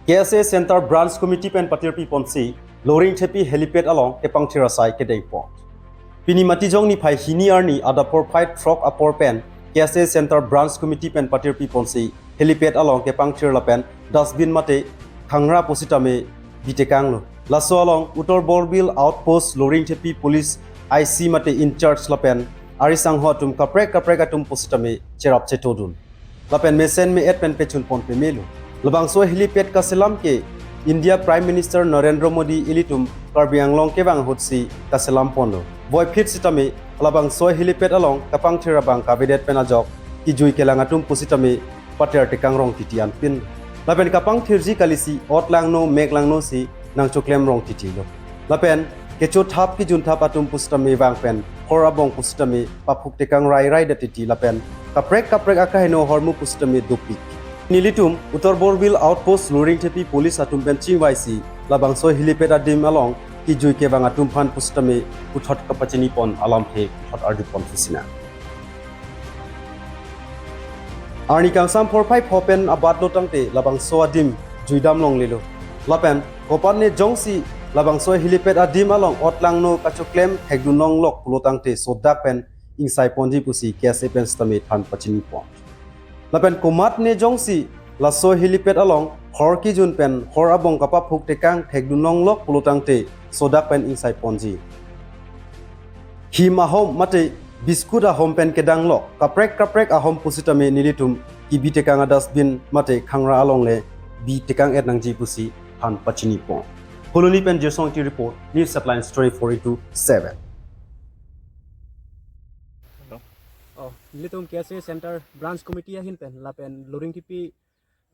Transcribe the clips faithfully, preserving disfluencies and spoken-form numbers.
K S A Centre Branch Committee pen patirpi ponsi Loringthepi helipad along kepangthir asai kedengpon. Pini Matijong niphai hini arni adap porphai throk apor pen K S A Centre Branch Committee pen patirpi ponsi helipad along kepangthir lapen dustbin mate khangra pusitame bitekanglo. Laso along Uttar Borbil Outpost Loringthepi Police I C mate in charge lapen ari sangho atum kaprek kaprek atum pusitame cherap chetodun. Lapen mesen me-et pen pechun pon pemelo. Labangso helipad kaselam ke India Prime Minister Narendra Modi ilitum Karbi Anglong kevang ahutsi kaselam ponlo. Voiphit sitame labangso helipad along kapangthir abang kavedet pen ajok kijui kelang atum pusitame pater tekang rong titi anpin. Lapen kapangthirji kalisi ot langno mek langno si nangchoklem rong titilo. Lapen kechothap kejunthap atum pusitame vang pen hor abong pusitame paphuk tekang rai rai da titi lapen kaprek kaprek akaheno hormu pusitame dopik. Nelitum Uttar Borbil Outpost Loringthepi Police atum pen chingvaisi labangso helipad adim along kijui kevang atum aphan pusitame puthot kapachini pon alamthe puthot arju pon pusina. Arni kangsam porphai pho pen abatlo tangte labangso adim juidam longlelo. Lapen kopan ne jongsi labangso helipad adim along ot langno kachoklem thekdun longlok pulo tangte sodak pen ingsai ponji pusi K S A pen sitame than pachini pon. Lapen komat ne jongsi laso helipad along hor kejun pen hor abong kapaphuk tekang thekdun longlok pulo tangte sodak pen ingsai ponji. Him ahom mate biskut ahom pen kedanglok kaprek kaprek ahom pusitame nelitum kebi tekang a-dustbin mate khangra along le bi tekang et nangji pusi than pachini pon. Phuloni pen Jirsong Ingti report, News Headlines twenty-four into seven. Oh, nelitum K S A Centre Branch Committee ahin pen lapen Loringthepi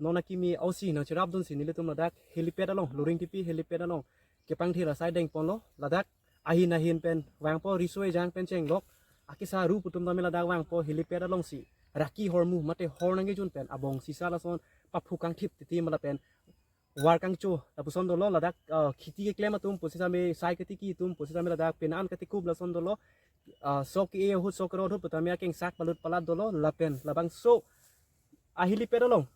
non akimi ausi nangcherapdunsi nelitum ladak helipad along, Loringthepi helipad along kepangthir asai dengponlo. Ladak ahin ahin pen vangpo, riso ejang pen chenglok akesa ru pu atum tame ladak vangpo helipad alongsi raki hormu mate hor nangkejun pen abong sisa lason paphuk kangthip titi ma lapen war kangcho lapuson dolo. Ladak, ah, kheti keklem atum pusitame, sai ketiki atum pusitame ladak penan katikup lason dolo. Ah, sok ke ahut sok rod ahut putame akengsak palut palat dolo lapen labangso a-helipad along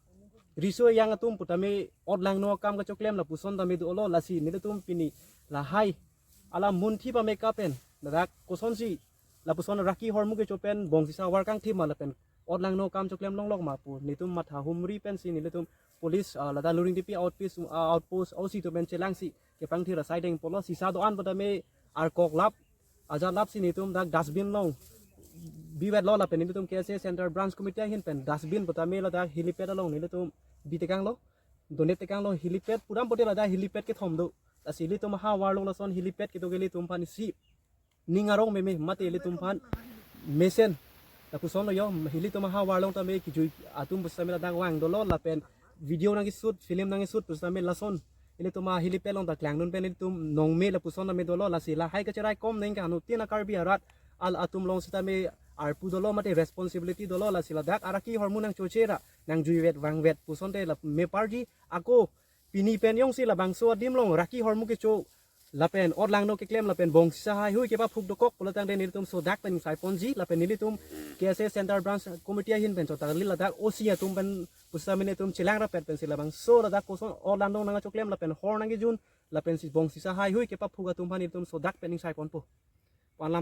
riso ejang atum putame ot langno akam kachoklem lapuson tame dolo. Lasi nelitum pini lahai alam munthi pame kapen ladak kosonsi lapuson raki hormu kecho pen bong sisa war kangthip ma lapen ot langno akam choklem longlok ma pu nelitum matha humri pensi nelitum police, ah, ladak Loringthepi outpost, ah, outpost ausi atum pen chelangsi kepangthir asai dengponlo. Sisa do-an putame arkok lap ajat lapsi nelitum dak dustbin along bivetlo lapen nelitum K S A Centre Branch Committee ahin pen dustbin putame ladak helipad along nelitum bi tekanglo, donate tekanglo. Helipad pudam pote ladak helipad kethom do. Lasi ilitum ha warlong lason helipad kedo ke ilitum aphan isi ning arong meme mate ilitum aphan mesen lapuson lo yo. Ilitum ha warlong tame kijui atum pusitame ladak vang dolo lapen video nangkeshoot, film nangkeshoot pusitame lason ilitum a-helipad along ta klangdun pen ilitum nongme lapuson tame dolo. Lasi lahai kacherai kom neng ka anuttin a-Karbi arat al atum along sitame arpu dolo mate responsibility dolo. Lasi ladak araki hormu nangchoche ra nangjuivet vangvet puson te la meparji ako pini pen jongsi labangso adim along raki hormu kecho lapen ot langno keklem lapen bong sisa haihui kepaphuk dokok pulo tangte nelitum sodak pen ingsai ponji lapen nelitum K S A Centre Branch Committee ahin pen chotali ladak ausi atum pen pusitame nelitum chelang rapet pensi labangso ladak koson ot langno nangkachoklem lapen hor nangkejun lapensi bong sisa haihui kepaphuk atum aphan nelitum sodak pen ingsai ponpo. Pu alam